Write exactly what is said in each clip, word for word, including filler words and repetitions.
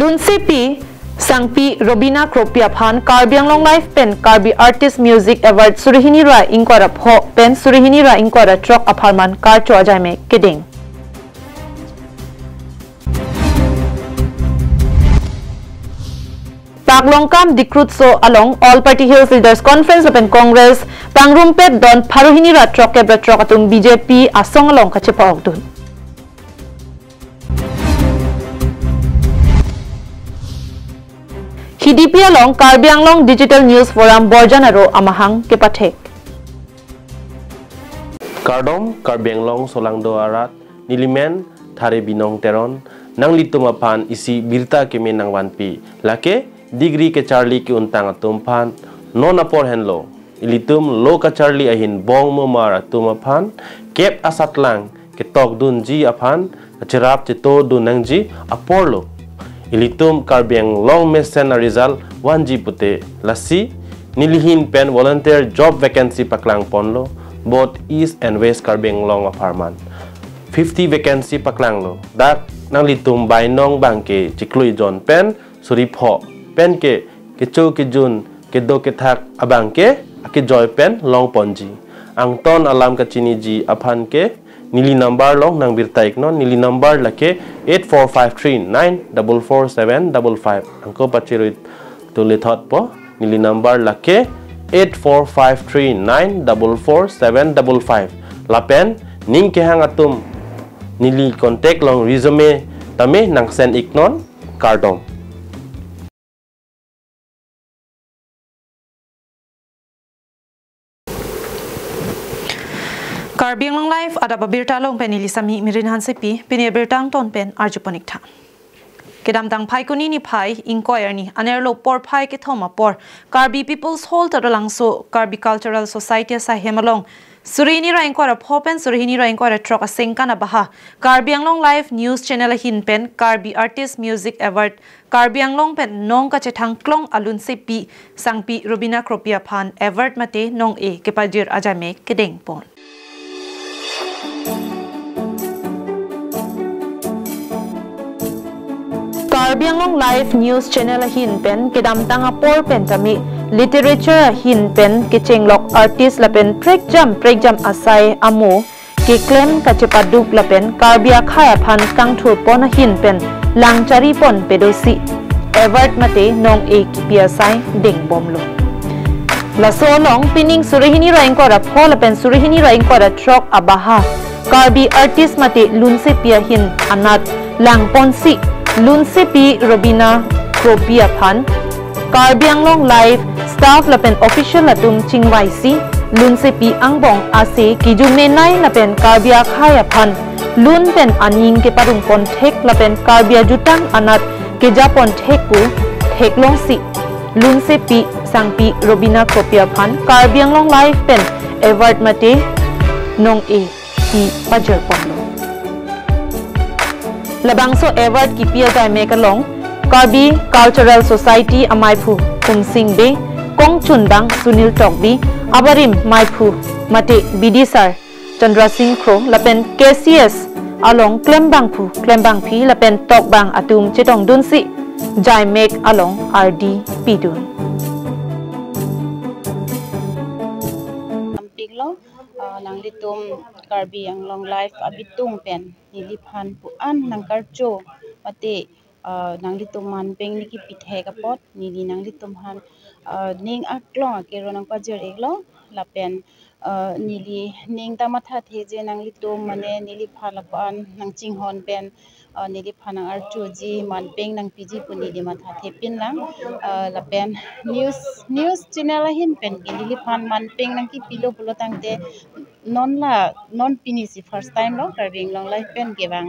Lunsepi Sangpi Robina Kropi aphan Karbi Anglong Live pen Karbi Artist Music Award suri hini ra ingkoi ra pho pen suri hini ra ingkoi ra throk apharman karcho ajaimek kedeng. Paklongkam Dikrutso along All Party Hills Leaders Conference lapen Congress pangrumpet don pharo hini ra throkkep ra throk atum B J P asong along kachepa-okdun. Hidipi along Karbi Anglong Digital News Forum Borjan Aro amahang kepathek. Kardom, Karbi Anglong solangdo arat, nelimen Thare Binong Teron, nanglitum aphan isi birta keme nangvanpi. Lake degree kecharli ke-untang atum aphan non apor henlo. Ilitum lo kacharli ahin bong momar atum aphan kep asatlang ketokdunji aphan kacherap chetodun nangji aporlo. Ilitum Karbi Anglong mesen a-result vanji pute lasi nelihin pen volunteer job vacancy paklangponlo, both East and West Karbi Anglong apharman. Fifty vacancy paklanglo. Dak nanglitum bainong abangke chiklo jon pen suri pho pen ke kecho kejun kedo kethak abangke akejoi pen longponji. Angton alam kachiniji aphan ke neli number along nangbirta iknon, neli number lake eight four five three nine double four seven double five. Angko pachirui tule thotpo, neli number lake eight four five three nine double four seven double five. Lapen ning kehang atum neli contact along resume tame nangsend iknon. Kardom. Karbi Anglong Live adap abirta along pen neli Sami Mirin Hansepi, pini abirta angton pen arjupon iktha. Kedamtang Phaikuni niphai ingkoi arni anerlo porphai kethom apor Karbi People's Hall Tadolangso Karbi Cultural Society asaihem along suri hini ra ingkoi ra pho pen suri hini ra ingkoi ra throk asengkan abaha Karbi Anglong Live News Channel ahin pen Karbi Artist Music Award Karbi Anglong pen nong kachethang klong alunsepi Sangpi Robina Kropi aphan award mate nong-e kepajir ajaimek kedengpon. Karbi Anglong Live News Channel ahin pen kedamtang apor pen tame literature ahin pen kechenglok artist lapen prekjam prekjam asai amo keklem kachepaduk lapen Karbi akhei aphan kangthurpon ahin pen langcharipon pedosi award mate nong-e kipi asai dengbomlo. Laso along pining suri hini ra ingkoi ra pho lapen suri hini ra ingkoi ra throk abaha Karbi artist mate lunsepi ahin anat langponsi lunsepi Robina Kropi aphan Karbi Anglong Live staff lapen official atum chingvaisi lunsepi angbong ase kijumenei lapen Karbi akhei aphan lun pen aning keparungpon thek lapen Karbi ajutang anat kejapon thek pu theklongsi lunsepi Sangpi Robina Kropi aphan Karbi Anglong Live pen award mate nong-e kepajirponlo. Labangso award kipi ajaimek along Karbi Cultural Society amaiphu Kumsing Bey, kongchunbang Sunil Tokbi, abarim maiphu mate bidisar Chandra Sing Kro lapen K C S along klembangphu klembangphi lapen tokbang atum chetongdunsi jaimek along ardi pidun. Ampiklo, ah, nanglitum Karbi Anglong Live abitung pen neliphan pu-an nangkarcho mate, ah, nanglitum manpeng niki pithek apot neli nanglitum aphan, ah, ning aklong akero nangpajir iklo lapen, ah, neli ning ta mathathe je nanglitum mane neliphan lapu-an nangchinghon pen, ah, neliphan nangarchoji manpeng nangpiji pu neli mathathepinlang, ah, lapen news news channel ahin pen ke neliphan manpeng nangkipilo pulo tangte non la non pini si first time lo Karbi Anglong Live pen kevang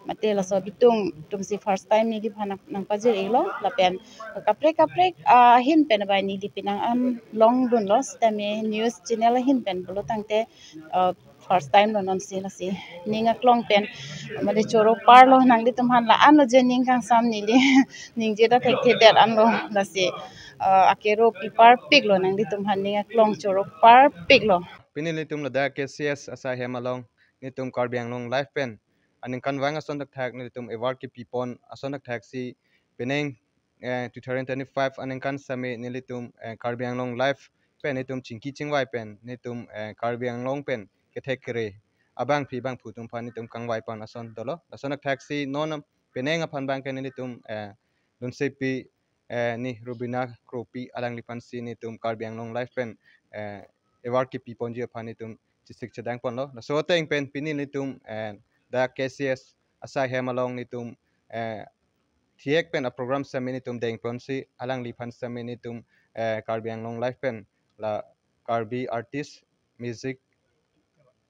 mate laso abitung atum si first time neliphan nang, nangpajir iklo lapen kaprek kaprek, ah, ahin pen bai neli penang an longdunlo sitame news channel ahin pen pulo tangte, ah, first time lo non si lasi ning aklong pen mane choro parlo nanglitum aphan la-an lo je ning kangsam neli ningje ta thekthedet anlo lasi, ah, akero pi parpiklo nanglitum aphan ning aklong choro parpiklo. Pini nelitum ladak K C S asaihem along nelitum Karbi Anglong Live pen aningkanvang ason thakthak nelitum award kipipon ason thakthak si penang eh, two thousand twenty-five aningkan sitame nelitum eh, Karbi Anglong Live pen nelitum chingki chingvai pen nelitum eh, Karbi Anglong pen kethek kere abangpi bangphu atum aphan nelitum kangvai pon ason dolo. Lason athaksi non penang aphan abangke nelitum eh, Lunsepi eh, ni Rubina Kropi alangliphansi nelitum Karbi Anglong Live pen eh, award kipi ponji aphan nelitum chesik chedang ponlo. Laso ateng pen pini nelitum eh, dak K C S asai hem along nelitum eh, thihek pen aprogram sitame nelitum dengponsi alangliphan sitame nelitum eh, Karbi Anglong Live pen la Karbi Artist Music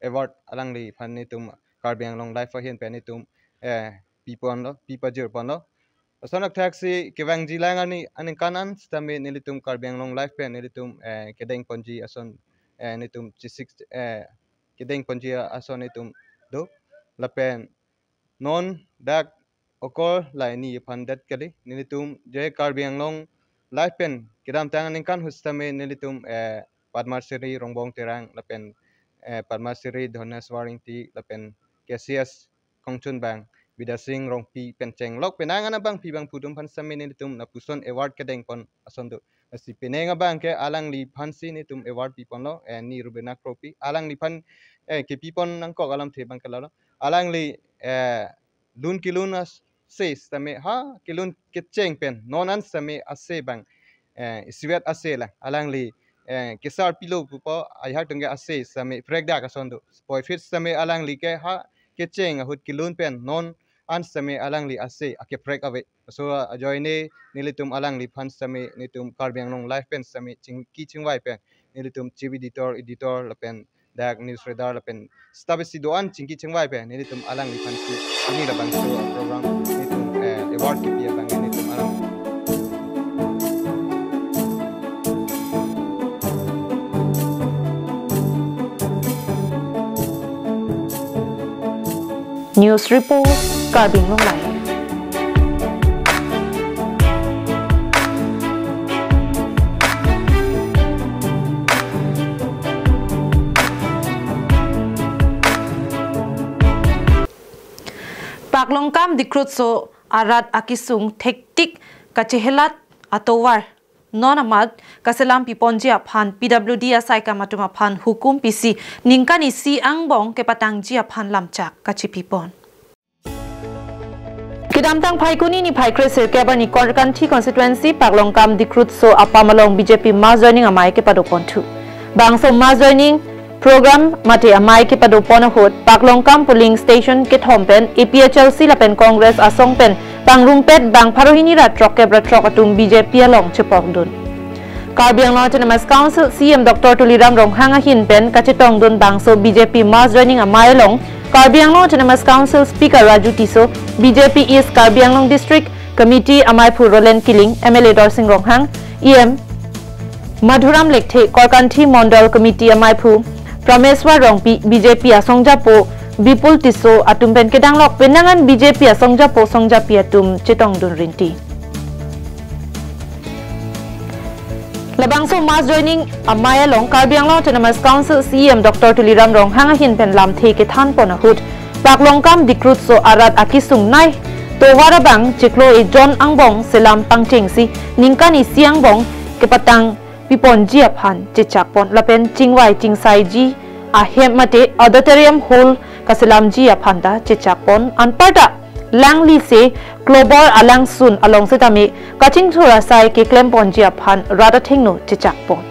Award alangliphan nelitum Karbi Anglong Live ahin pen nelitum eh, pi ponlo, pi pajir ponlo. Lason athaksi kevangji lang ani aningkan an sitame nelitum Karbi Anglong Live pen nelitum eh, kedeng ponji ason eh, nelitum chesik eh, kedeng ponji ason nelitum do. Lapen non dak okor laini aphan det kali nelitum je Karbi Anglong Live pen kedamtang aningkan ahut sitame nelitum eh, Padma Shri Rongbong Terang lapen eh, Padma Shri Dhaneswar Ingti lapen K C S kongchunbang Bidya Sing Rongpi pen chenglok penang an abangpi bangphu atum aphan sitame nelitum lapuson award kedeng pon ason do. Lasi penang abangke alangliphansi nelitum award pi ponlo eh, ni Rubina Kropi alangliphan eh, kipi pon nangkok alamthe abangke lalo. Alangli eh, lun kelun ase sitame ha kelun kecheng pen non an sitame ase abang eh, isivet ase lang alangli eh, kesar pilo pupo aihak tongke ase sitame prekdak ason do. Puvoiphit sitame alangli ke ha kecheng ahut kelun pen non an sitame alangli ase akeprek ave. So ajoine nelitum alangliphan sitame nelitum Karbi Anglong Live pen sitame chingki chingvai pen nelitum chief editor, editor lapen dak news reader lapen staff isi do-an chingki chingvai pen nelitum alangliphansi pini labangso program nelitum eh, award kipi abang nelitum alang. News Report, Karbi Anglong Live. Paklongkam Dikrutso arat akesung thektik kachehelat atovar non amat kaselam piponji aphan P W D asaikam atum aphan hukum pisi ningkan isi angbong kepatangji aphan lamchak kachepipon. Kedamtang Phaikuni niphai kre sirkep arni Korkanthi constituency Paklongkam Dikrutso apam along B J P mass joining amei kepadoponthu. Bangso mass joining program mate amei kepadopon ahut Paklongkam polling station kethom pen A P H L C lapen Congress asong pen pangrumpet bang pharo hini ra throkkep ra throk atum B J P along chepokdun. Karbi Anglong Autonomous Council C E M Doctor Tuliram Ronghang ahin pen kachetongdun bangso B J P mass joining amei along Karbi Anglong Autonomous Council Speaker Raju Tisso, B J P East Karbi Anglong District Committee ameiphu Roland Killing, M L A Dorsing Ronghang, E M Madhuram Lekthe, Korkanthi Mondol Committee ameiphu Prameswar Rongpi, B J P asongjapo Bipul Tisso atum pen kedanglok penang an B J P asongjapo songjapi atum chetongdun rinti. Labangso mass joining amei along Karbi Anglong Autonomous Council C E M Doctor Tuliram Ronghang ahin pen lamthe kethanpon ahut Paklongkam Dikrutso arat akesung nei tovar abang chiklo ejon angbong selam pangchengsi ningkan isi angbong kepatang piponji aphan chechakpon lapen chingvai chingsaiji ahem mate auditorium hall kaselamji aphan ta chechakpon anparta langlise klobor alangsun along setame kachingthur asai keklemponji aphan rat athengno chechakpon.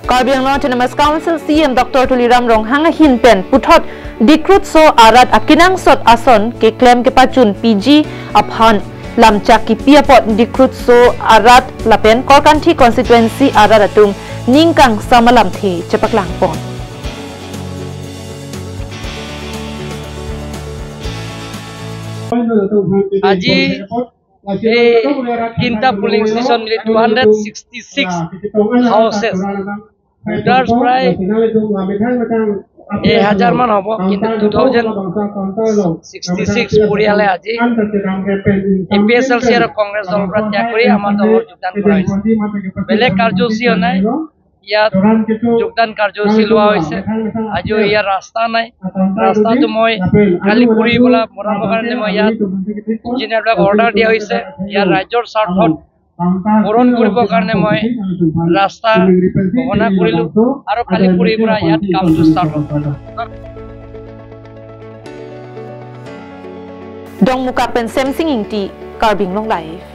Karbi Anglong Autonomous Council C E M Doctor Tuliram Ronghang ahin pen puthot Dikrutso arat akenangsot ason keklem kepachun piji aphan lamchak kipi apot Dikrutso arat lapen Korkanthi constituency arat atum ning kangsam alamthe chepaklangpon. আজি এই তিনটা polling station মিলি two hundred sixty six houses, voters প্ৰায় এহাজাৰমান হ'ব, কিন্তু two thousand sixty six পৰিয়ালে আজি এ পি এইচ এল চি আৰু কংগ্ৰেছ দলৰ পৰা ত্যাগ কৰি আমাৰ দলত যোগদান কৰা হৈছে। বেলেগ কাৰ্যসূচীও নাই। ইয়াত যোগদান কাৰ্যসূচী লোৱা হৈছে। আজিও ইয়াৰ ৰাস্তা নাই। ৰাস্তাটো মই কালি কৰি পেলাই বনাবৰ কাৰণে মই ইয়াত ইঞ্জিনিয়াৰবিলাকক অৰ্ডাৰ দিয়া হৈছে। ইয়াৰ ৰাইজৰ স্বাৰ্থত পূৰণ কৰিবৰ কাৰণে মই ৰাস্তা ঘোষণা কৰিলো আৰু কালি কৰি পৰা ইয়াত কামটো ষ্টাৰ্ট হ'ব। Dongmukak pen Semsing Ingti, Karbi Anglong Live.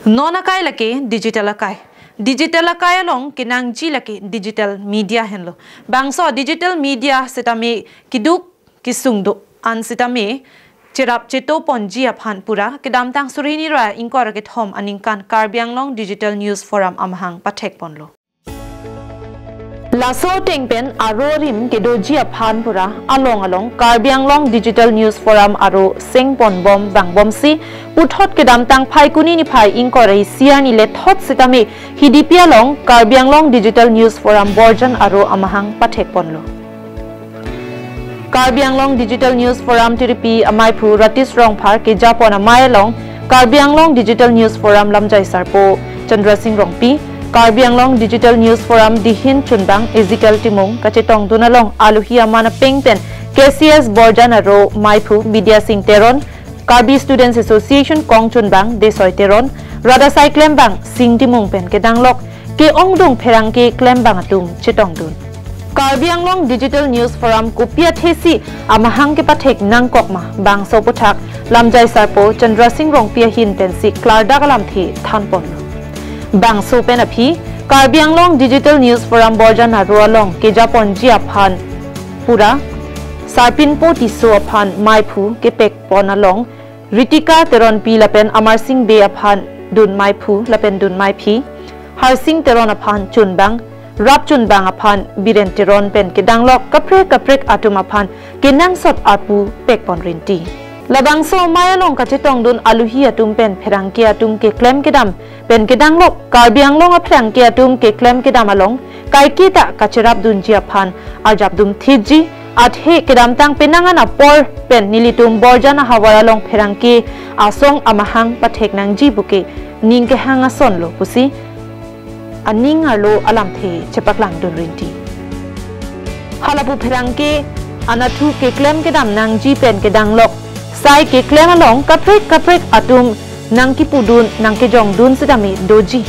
Non akai lake digital akai. Digital akai along kenangji lake digital media henlo. Bangso digital media sitame keduk kesung do-an sitame cherap cheto ponji aphan pura kedamtang suri hini ra ingkoi ra kethom aningkan Karbi Anglong Digital News Forum amahang pathek ponlo. Laso ateng pen aro arim kedoji aphan pura along along Karbi Anglong Digital News Forum aro seng ponbom vangbomsi puthot kedamtang Phaikuni niphai ingkoi ra isi arni lethot sitame Hidipi along Karbi Anglong Digital News Forum Borjan aro amahang pathek ponlo. Karbi Anglong Digital News Forum tiripi amaiphu Ratish Rongphar kejapon amei along Karbi Anglong Digital News Forum lamjai sarpo Chandra Singh Rongpi, Karbi Anglong Digital News Forum dihin chunbang Ezekiel Timung kachetongdun along aluhi aman apeng pen K C S Borjan aro maiphu Bidya Singh Teron, Karbi Students Association kongchunbang Desoi Teron, rat asai klembang Sing Timung pen kedanglok ke-ongdung pherangke klembang atum chetongdun. Karbi Anglong Digital News Forum kopi athesi amahang kepathek nangkok ma bangso aputhak lamjai sarpo Chandra Singh Rongpi ahin pensi klardak alamthe thanpon. Bangso pen aphi Karbi Anglong Digital News Forum Borjan aro along kejaponji aphan pura Sarpinpo Tisso aphan maiphu kepekpon along Ritika Teronpi lapen Amarsing Bey aphan dun maiphu lapen dun maiphi, Harsing Teron aphan chunbang, rap chunbang aphan Biren Teron pen kedanglok kaprek kaprek atum aphan kenangsot apu pekpon rinti. Labangso amei along kachetongdun aluhi atum pen pherangke atum keklem kedam pen kedanglok Karbi Anglong apherangke atum keklem kedam along kaiketa kacherapdunji aphan arjapdun thikji, athe kedamtang penang an apor pen nelitum Borjan ahavar along pherangke asong amahang pathek nangji puke ning kehang asonlo pusi aning arlo alamthe chepaklangdun rinti. Halapu pherangke anatthu keklem kedam nangji pen kedanglok sai keklem along kaprek kaprek atum nangkipudun nangkejongdun sitame doji.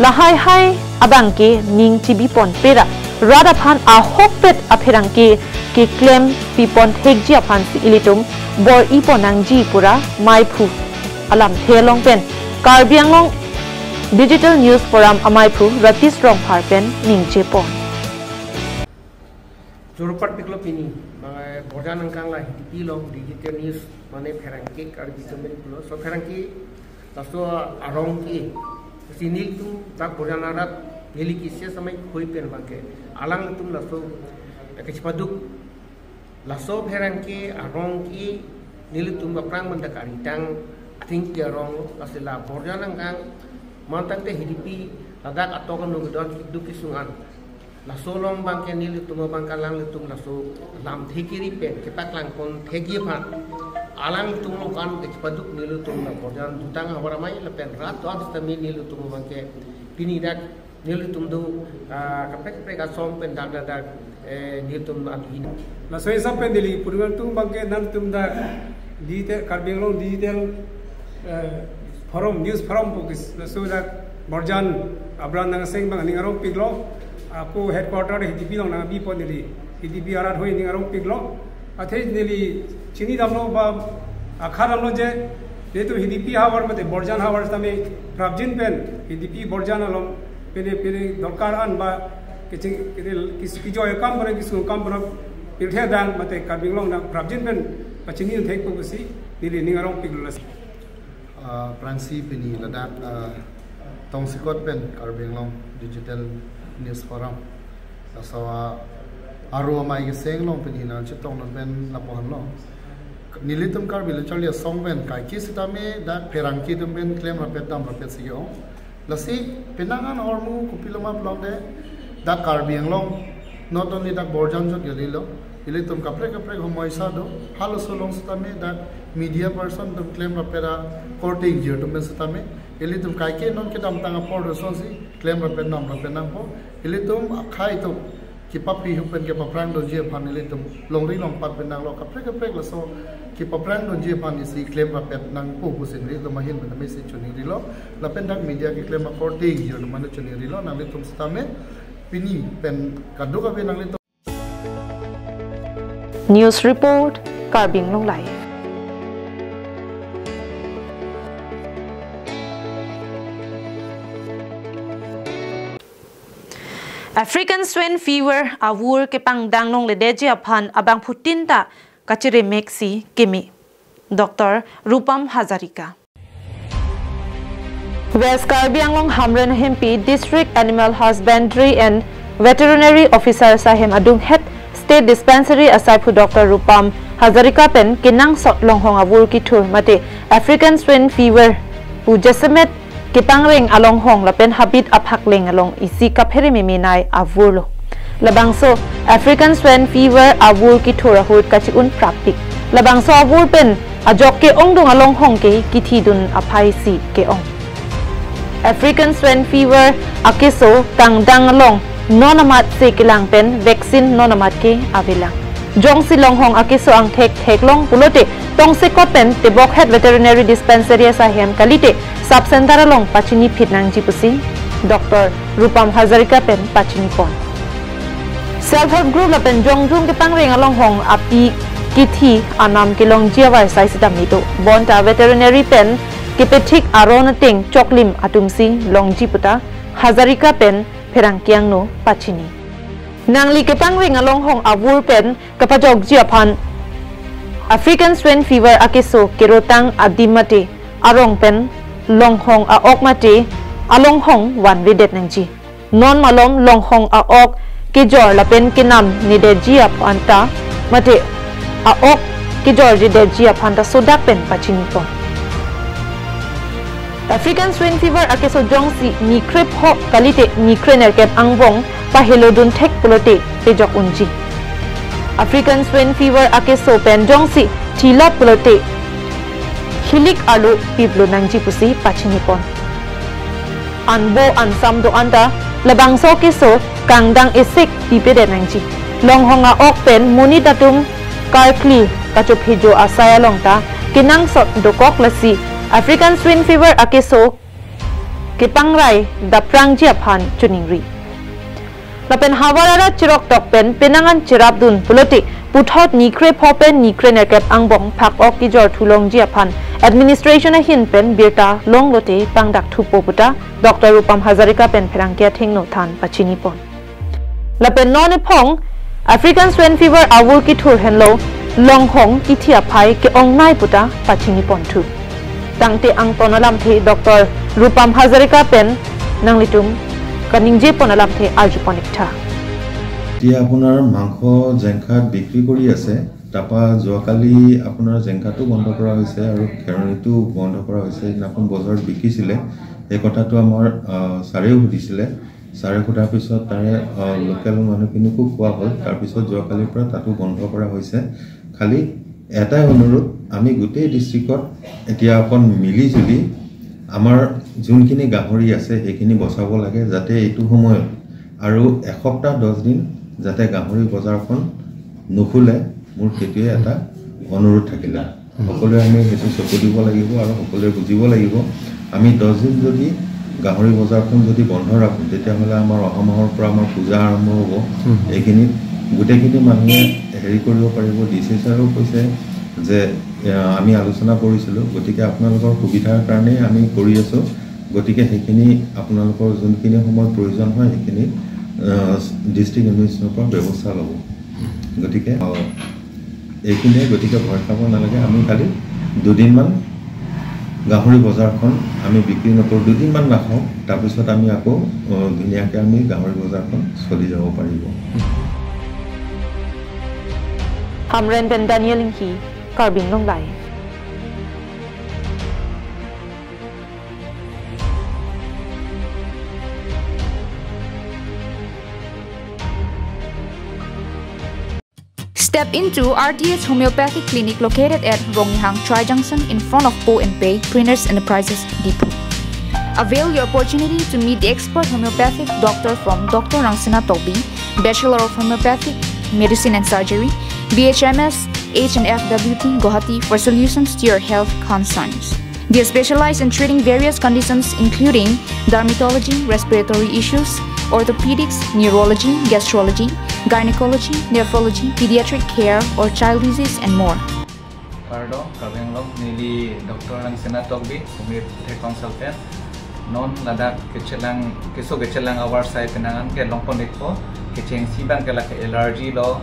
Lahai hai abangke ning chibipon pera rat aphan ahokpet apherangke keklem pipon thekji aphansi ilitum bor-ipon nangji pura maiphu alamthe along pen Karbi Anglong Digital News Forum amaiphu Ratish Rongphar pen ningje pon. Joropat piklo pini, mane Borjan angkang la Hidipi along digital news, mane pherangke Karbi Anglong pulo. So pherangke laso arong ke, si nelitum dak Borjan arat neli kisi samai khoi pen abangke alanglitum laso, eh, kachepaduk laso pherangke arong ke nelitum aphrang mandak aridang athengpi arong lo, lasi la Borjan angkang mantangte Hidipi ladak atok anu gedon keduk kesung an. Laso along abangke nelitum abangke alanglitum laso lamthe kiri pen kepaklangpon thekji aphan alanglitum along kan kechepaduk nelitum la Borjan jutang havar amei lapen rat do-an sitame nelitum abangke pini dak nelitum do, ah, kaprek kaprek asong pen dak dak dak, eh, nelitum aduhin. Laso hisap pen neli purungan tum abangke nangtum dak digital, Karbi Anglong digital, eh, forum, news forum pu ke laso dak Borjan abran nangseng abang ning arong piklo, ako headquarter Hidipi along nangbi pon neli, Hidipi arat hoi ning arong piklo, athe neli chinidamlo ba akha damlo je, nelitum Hidipi havar mate Borjan havar sitame prapjin pen Hidipi Borjan along pine pine dorkar an ba keching, kine kis-, kijoi akam pen kesung akam pen pirthe adang mate Karbi Anglong nang prapjin pen pachini thekpo pusi neli ning arong piklo lasi. Ah, aphrangsi pini ladak, ah, tongsekot pen Karbi Anglong Digital News Forum. Laso, ah, aro amei keseng along pini nangchetongdun pen lapu-an lo. Nelitum Karbi Lo Charli Asong pen kaike sitame dak pherangke atum pen klem rapet dam rapet si ke-ong. Lasi penang an ahormu kopilo ma pulote dak Karbi Anglong, not only dak Borjan jot kalilo, ilitum kaprek kaprek homoisa do, halaso along sitame dak media person atum klem rapet akorte ingjir atum pen sitame, ilitum kaike non kedamtang apor do asonsi klem rapet dam rapet nangpo, ilitum akhei atum kepaphi ahut pen kepaphrang dunji aphan ilitum longri longpat pen nanglo, kaprek kaprek laso kepaphrang dunji aphan isi klem rapet nangpo pusi nelitum ahin pen message choningrilo, lapen dak media keklem akorte ingjir atum aphan choningrilo, nanglitum sitame pini pen kadokave nanglitum. News report, Karbi Anglong Live. African Swine Fever avur kepangdang longledetji aphan abangphutin ta kachiremeksi keme. Doctor Rupam Hazarika. West Karbi Anglong Hamren Hempi District Animal Husbandry and Veterinary Officer ahem adunghet State Dispensary asaiphu Doctor Rupam Hazarika pen kenangsot longhong avur kithur mate African Swine Fever pu jasemet kepangreng alonghong lapen habit aphakleng along isi kaphere memenei avurlo. Labangso African Swine Fever avur kithur ahut kachi-un prapik. Labangso avur pen ajok ke-ongdung alonghong ke kithidun aphaisi ke-ong. African Swine Fever akeso kangdang along non amat se kelang pen vaccine non amat ke avelang. Jongsi longhong akeso angthek theklong pulote tongsekot pen tebokhet Veterinary Dispensary asahem kalite sub center along pachiniphit nangji pusi Doctor Rupam Hazarika pen pachinipon. Self help group lapen jongjung kepangreng alonghong api kithi anam kelongji avarsai sitame do. Bonta veterinary pen kepethik aron ateng choklim atumsi longji puta Hazarika pen pherangke angno pachini. Nangli kepangreng alonghong avur pen kapajokji aphan African Swine Fever akeso kerotang adim mate arong pen longhong a-ok mate alonghong vanvedet nangji. Non malom longhong a-ok kejor lapen kenam nedetji aphan ta mate a-ok kejorjedetji aphan ta sodak pen pachinipon. African Swine Fever akeso jongsi nikrepho kalite nikrenerkep angbong pahelodun thek pulote pejok unji. African Swine Fever akeso pen jongsi thilap pulote hilik arlo piplo nangji pusi pachinipon. Anbo ansam do-an ta labangso keso kangdang esek pipedet nangji. Longhong a-ok pen monit atum karkli kachophejo asai along ta kenangsot dokok lasi African Swine Fever akeso kepangrai daprangji aphan choningri. Lapen havar arat chiroktok pen penang an cherapdun pulote puthot nikrepho pen nikrenerkep angbong phak-ok kejor thulongji aphan administration ahin pen birta longlote pangdak thupo puta Doctor Rupam Hazarika pen pherangke athengno than pachinipon. Lapen non ephong African Swine Fever avur kithur henlo longhong kithi aphai ke-ongnei puta pachinipon thu. Tangte angton alamthe Doctor Rupam Hazarika pen nanglitum kaningjepon alamthe arjupon iktha. এতিয়া আপোনাৰ মাংস জেংখাত বিক্ৰী কৰি আছে, তাৰপৰা যোৱাকালি আপোনাৰ জেংখাটো বন্ধ কৰা হৈছে আৰু খেৰণিটো বন্ধ কৰা হৈছে। সেইদিনাখন বজাৰত বিকিছিলে, সেই কথাটো আমাৰ আহ, ছাৰেও সুধিছিলে। ছাৰে সোধাৰ পিছত তাৰে আহ, লোকেল মানুহখিনিকো কোৱা হ'ল। তাৰপিছত যোৱাকালিৰ পৰা তাতো বন্ধ কৰা হৈছে। খালি এটাই অনুৰোধ, আমি গোটেই ডিষ্ট্ৰিক্টত এতিয়া অকণ মিলি জুলি আমাৰ যোনখিনি গাহৰি আছে সেইখিনি বচাব লাগে, যাতে এইটো সময়ত আৰু এসপ্তাহ দহ দিন যাতে গাহৰি বজাৰখন নুখুলে, মোৰ সেইটোৱে এটা অনুৰোধ থাকিলে। সকলোৱে আমি সেইটো চকু দিব লাগিব আৰু সকলোৱে বুজিব লাগিব। আমি দহ দিন যদি গাহৰি বজাৰখন যদি বন্ধ ৰাখোঁ, তেতিয়াহ'লে আমাৰ অহা মাহৰ পৰা আমাৰ পূজা আৰম্ভ হ'ব। এইখিনিত গোটেইখিনি মানুহে হেৰি কৰিব পাৰিব। ডি চি ছাৰেও কৈছে যে এ, আমি আলোচনা কৰিছিলোঁ, গতিকে আপোনালোকৰ সুবিধাৰ কাৰণেই আমি কৰি আছোঁ। গতিকে সেইখিনি আপোনালোকৰ যোনখিনি সময়ত প্ৰয়োজন হয়, সেইখিনি ডিষ্ট্ৰিক্ট এডমিনিষ্ট্ৰেশ্যনৰ পৰা ব্যৱস্থা ল'ব। গতিকে আহ, এইখিনিয়ে, গতিকে ভয় খাব নালাগে। আমি খালি দুদিনমান গাহৰি বজাৰখন আমি বিক্ৰী নকৰোঁ, দুদিনমান নাখাওঁ, তাৰপিছত আমি আকৌ আহ, ধুনীয়াকৈ আমি গাহৰি বজাৰখন চলি যাব পাৰিব। Hamren pen Daniel Inghi, Karbi Anglong Live. Step into R T H Homeopathic Clinic located at Ronghang Tri Junction in front of Po and Pei Printers Enterprises, Diphu. Avail your opportunity to meet the expert homeopathic doctor from Doctor Rangsina Tokbi, Bachelor of Homeopathic Medicine and Surgery, B H M S, H and F W T, Guwahati for solutions to your health concerns. They specialize in treating various conditions including dermatology, respiratory issues, orthopedics, neurology, gastrology, gynecology, nephrology, pediatric care, or child disease, and more. Kardom, Karbi Anglong, neli Doctor Rangsina Tokbi, homeopathic consultant. Non ladak kechelang, keso kechelang avarsai penang an ke longpon-ikpo, kechengsi abang ke lake allergy lo,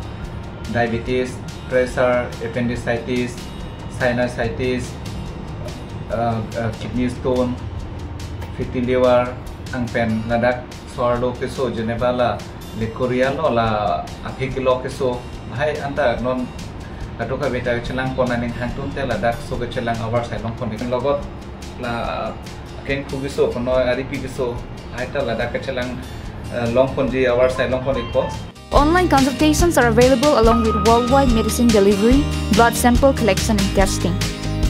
diabetes, pressure, appendicitis, sinusitis, uh, uh, kidney stone, fatty liver, anpen ladak so-arlo keso jeneba la leukorrhea lo, la aphi kilo keso. Lahai anta non kadokave ta chelangpon aning hangtun te ladak so kechelang avarsai longpon-ik. Logot la akengphu keso, konoi aripi keso, lahai ta ladak kechelang, eh, longponji avarsai longpon-ikpo. Online consultations are available along with worldwide medicine delivery, blood sample collection and testing.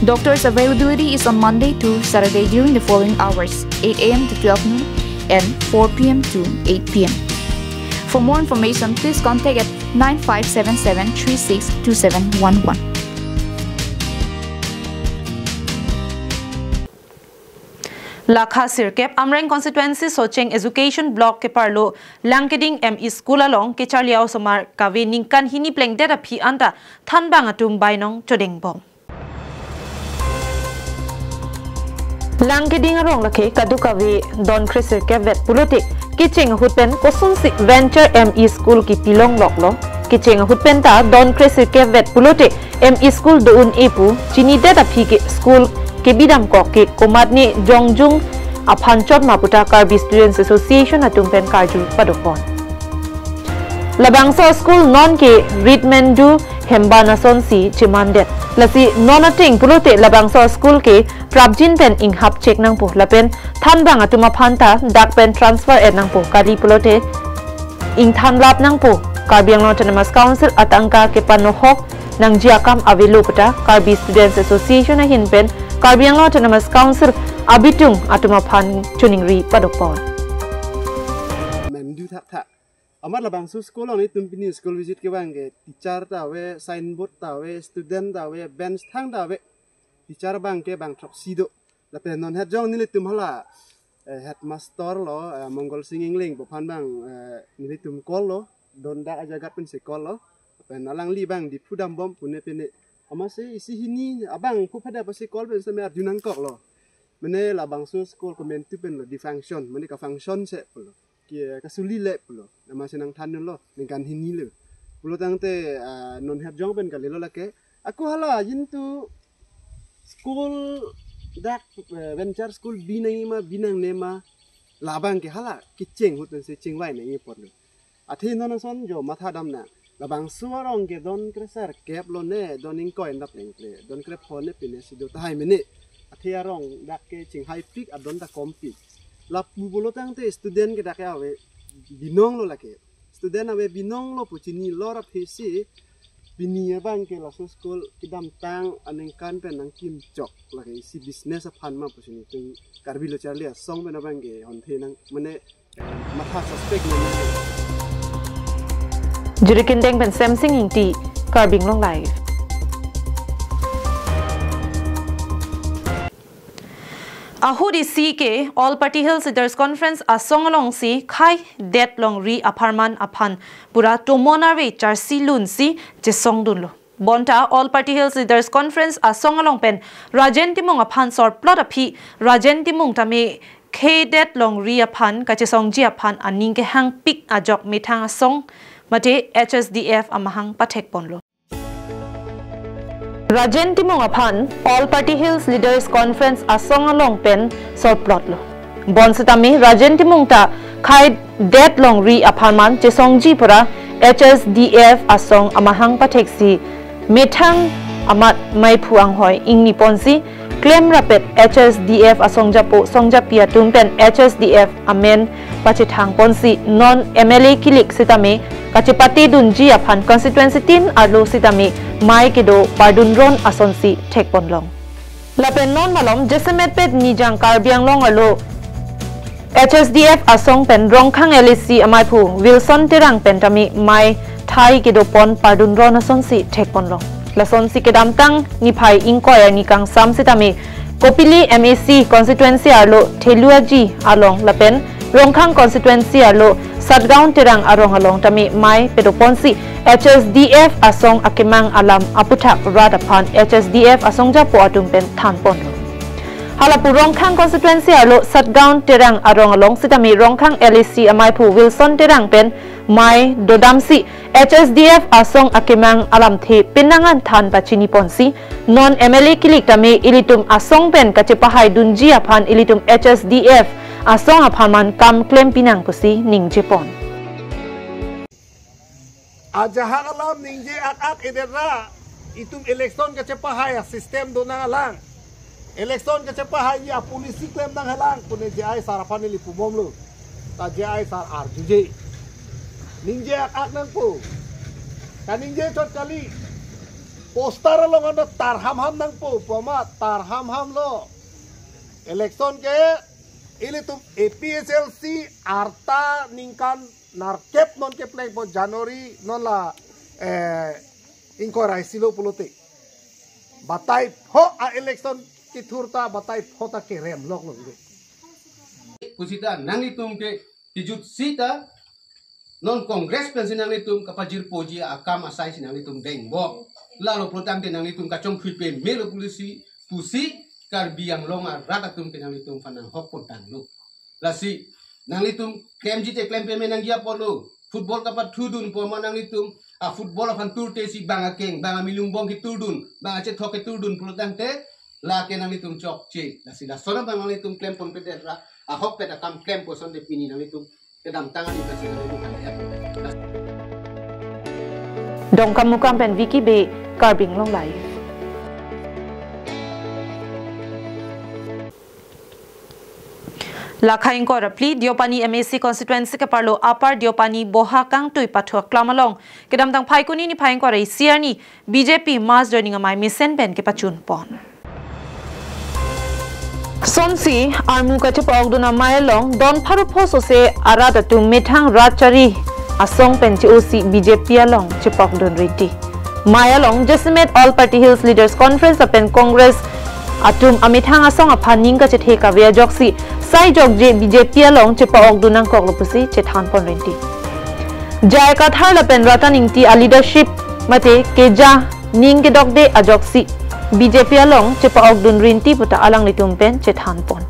Doctor's availability is on Monday to Saturday during the following hours, eight A M to twelve noon and four P M to eight P M. For more information, please contact at nine five seven seven three six two seven one one. Lakha sirkep Amreng constituency Socheng Education Block keparlo Langkeding M E School along kecharli a-osomar kave ningkan hini plengdet aphi anta thanbang atum bainong chodengbom. Langkeding arong lake kadokave don kresirkep vet pulote kecheng ahut pen kosonsi Venture M E School kipilongloklo. Kecheng ahut pen ta don kresirkep vet pulote M E School do-un-e pu chinidet aphi ke school kebidamkok ke komatne jongjung aphan chot ma puta Karbi Students Association atum pen karju padopon. Labangso school non ke ritmendu hemban asonsi chemandet. Lasi non ateng pulote labangso school ke prapjin pen inghap chek nangpo lapen thanbang atum aphan ta dak pen transfer et nangpo kali pulote ingthanlap nangpo. Karbi Anglong Autonomous Council atangka kepanohok nangji akam avelo puta Karbi Students Association ahin pen Karbi Anglong Autonomous Council abitung atum aphan choningri padopon. Mendu thakthak. Amat labangso school along netum pini school visit kevang ke teacher ta ave, signboard ta ave, student ta ave, bench thang ta ave. Teacher abang ke bang throksi do. Lapen non het jong nelitum hala, eh, headmaster lo, eh, Mongol Sing Engleng pu aphan bang, eh, nelitum call lo, don dak ajagat pensi call lo. Lapen alangli bang Diphu dambom pune pene. Amatsi isi hini abang phu phada pasi call pen seme arju nangkoklo. Mene labangso school komantu pen lo, defunction, mene ka-function se pulo. Ke kasuli le pulo. Amatsi nangthan lo, ningkan hini le. Pulo tangte, ah, non het jong pen kalilo lake. Ako hala jintu school dak, eh, Venture School bi nangji ma, bi nangne ma, labang ke hala kecheng ahut pensi chingvai nangji apotlo. Athe non ason jo matha damnang. Labangso arong ke don kresirkep lo ne, don ingkoi nda plengple, don krepho ne pine si do tahai mene. Athe arong dak ke chinghaipik, adon ta kompik. Lapu pulo tangte student ke dak ke ave binong lo lake. Student ave binong lo pu chini lor aphisi pini abang ke laso school kedamtang aningkan pen nangkimchok lake isi business aphan ma pu chini tung Karbi lo charli asong pen abang ke honthe nang mane matha suspect nang. Jurikindeng pen Semsing Ingti, Karbi Anglong Live. Ahut isi ke All Party Hills Leaders Conference asong alongsi khaidet longri apharman aphan pura tomon arve charsi lunsi chesongdunlo. Bonta All Party Hills Leaders Conference asong along pen Rajen Timung aphan sorplot aphi Rajen Timung tame khaidet longri aphan kachesongji aphan aning kehangpik ajok methang asong mate H S D F amahang pathekponlo. Rajen Timung aphan All Party Hills Leaders Conference asong along pen sorplotlo. Bonsitame Rajen Timung ta khaidet longri apharman chesongji pura H S D F asong amahang patheksi methang amat maiphu anghoi ingni ponsi klem rapet H S D F asongjapo songjapi atum pen H S D F amen pachethang ponsi non M L A kilik sitame kachepate dunji aphan constituency tin arlo sitame mai kedo pardun ron asonsi thek ponlong. Lapen non malom jasemet pet Nijang Karbi Anglong arlo H S D F asong pen Rongkhang L A C amaiphu Wilson Terang pen tame mai thai kedo pon pardun ron asonsi thek ponlong. Lasonsi kedamtang niphai ingkoi arni kangsam sitame Kopili M A C constituency arlo Theluaji along lapen Rongkhang constituency arlo Satgaon Terang arong along tame mai pedo ponsi H S D F asong akemang alam aputhak rat aphan H S D F asongjapo atum pen than ponlo. Halapu Rongkhang constituency arlo Satgaon Terang arong along sitame Rongkhang L A C amaiphu Wilson Terang pen mai dodamsi H S D F asong akemang alamthe penang an than pachini ponsi non M L A kilik tame ilitum asong pen kachepahai dunji aphan ilitum H S D F asong aphan man kam klem pinang pusi ningje pon. Ajahak alam ningje ak-ak edera itum election kachepahai a-system donang alang. Election kachepahai a-policy klem nang halang pune J I sar aphan neli pubomlo. Ta J I sar arjuje. Ningje ak-ak nangpo. Kaningje chot kali. Poster along ano tarham ham nangpo. Poma tarham ham lo. Election ke ilitum A P H L C arta ningkan nerkep non keplengpo January non la, eh, ingkoi ra isi lo pulote. Batai pho a-election kethur ta batai pho ta kerem lok lo. Pusita nanglitum ke kijut sita non Congress pensi nanglitum kapajirpoji akam asai si nanglitum dengbok. Lalo pulotangte nanglitum kachongkhui pemelo pusi, pusi Karbi Anglong arat atum ke nanglitum aphan nanghok pontanglo. Lasi nanglitum klemji te klem peme nangji apotlo. Football kapathudun poma nanglitum a-football aphan turte si bang akeng, bang amilung bong keturdun, bang achethok keturdun pulotangte lake nanglitum chokche. Lasi lason abang nanglitum klem ponpedera ahokpet akam klem kosonte pini nanglitum kedamtang ani pasi nanglitum kaliat. Dongkamukam pen Vicky Bey, Karbi Anglong Live. Lakha ingkoi ra phli Deopani M A C constituency keparlo Upper Deopani Boha Kangtui pathu aklam along kedamtang Phaikuni niphai ingkoi ra isi arni B J P mass joining amei mesen pen kepachun pon. Sonsi armu kachepa-okdun amei along don pharo pho sose arat atum methang rat chari asong pen che-osi B J P along chepa-okdun rinti. Mei along jasemet All Party Hills Leaders Conference lapen Congress atum amethang asong aphan ning kachethe kave ajoksi sai jokje B J P along chepa-okdun nangkoklo pusi chethan pon rinti. J I Kathar lapen Ratan Ingti a-leadership mate keja ning kedokde ajoksi B J P along chepa-okdun rinti puta alanglitum pen chethan pon.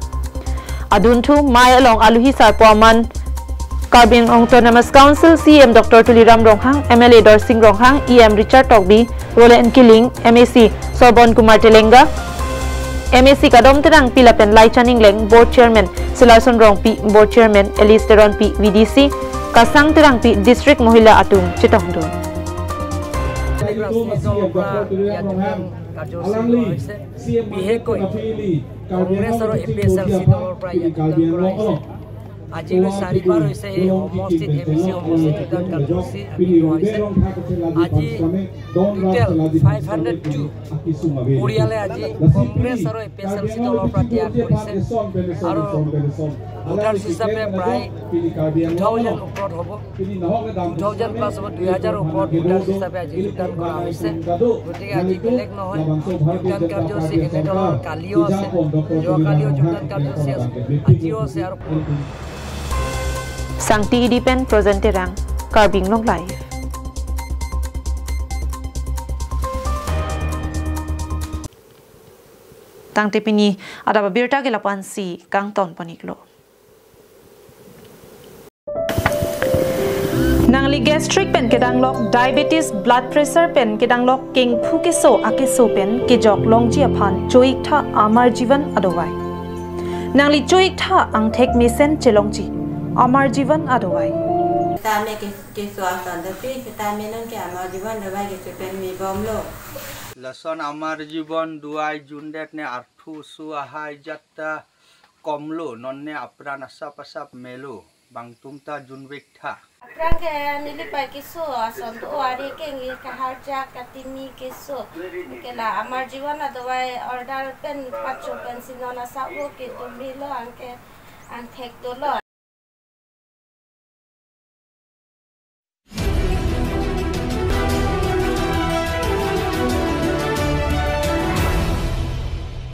Adunthu mei along aluhi sarpo aman Karbi Anglong Autonomous Council C E M Doctor Tuliram Ronghang, M L A Darsing Ronghang, E M Richard Tokbi, Roland Killing, M A C Sorbon Kumar Telenga, M A C Kadom Terangpi lapen Laichan Engleng, Board Chairman Silarson Rongpi, Board Chairman Alice Teronpi, V D C Kasang Terangpi, District Mohila atum chetongdun. ৰাজনৈতিক দলৰ পৰা ইয়াত যোগদান কাৰ্যসূচী লোৱা হৈছে। বিশেষকৈ কংগ্ৰেছ আৰু এ পি এইচ এল চি দলৰ পৰা ইয়াত যোগদান কৰা হৈছে। আজিলৈ চাৰিবাৰ হৈছে এই সমষ্টিত, এ পি চি সমষ্টিত যোগদান কাৰ্যসূচী আমি লোৱা হৈছে। আজি টোটেল ফাইভ হাণ্ড্ৰেড টু পৰিয়ালে আজি কংগ্ৰেছ আৰু এ পি এইচ এল চি দলৰ পৰা ত্যাগ কৰিছে আৰু ভোটাৰ্ছ হিচাপে প্ৰায় টু থাউজেণ্ড ওপৰত হ'ব। টু থাউজেণ্ড প্লাছ হ'ব, দুই হাজাৰৰ ওপৰত ভোটাৰ্ছ হিচাপে আজি যোগদান কৰা হৈছে। গতিকে আজি বেলেগ নহয়, যোগদান কাৰ্যসূচী এনেধৰণৰ কালিও আছে, যোৱাকালিও যোগদান কাৰ্যসূচী আছে, আজিও আছে আৰু Sangti Idi pen Projen Terang, Karbi Anglong Live. Tangte pini adap abirta ke lapu-ansi kangton pon-iklo. Nangli gastric pen kedanglok, diabetes, blood pressure pen kedanglok, kengphu keso akeso pen kejok longji aphan cho-iktha Amar Jeevan adovai. Nangli cho-iktha angthek mesen chelongji Amar Jeevan adovai. Sitame ke, keso ason dopi, sitame nonke Amar Jeevan adovai keso pen mibomlo. Lason Amar Jibon duai jundet ne arthu su ahai jatta komlo, nonne apran asap asap melo, bangtum ta junvek tha. Aphrang ke neli pai keso ason do, ari ke ngi kaharjak katimi keso. Ke la Amar Jibon aduai order pen pacho pensi non asap vo kedo melo, anke angthek dolo.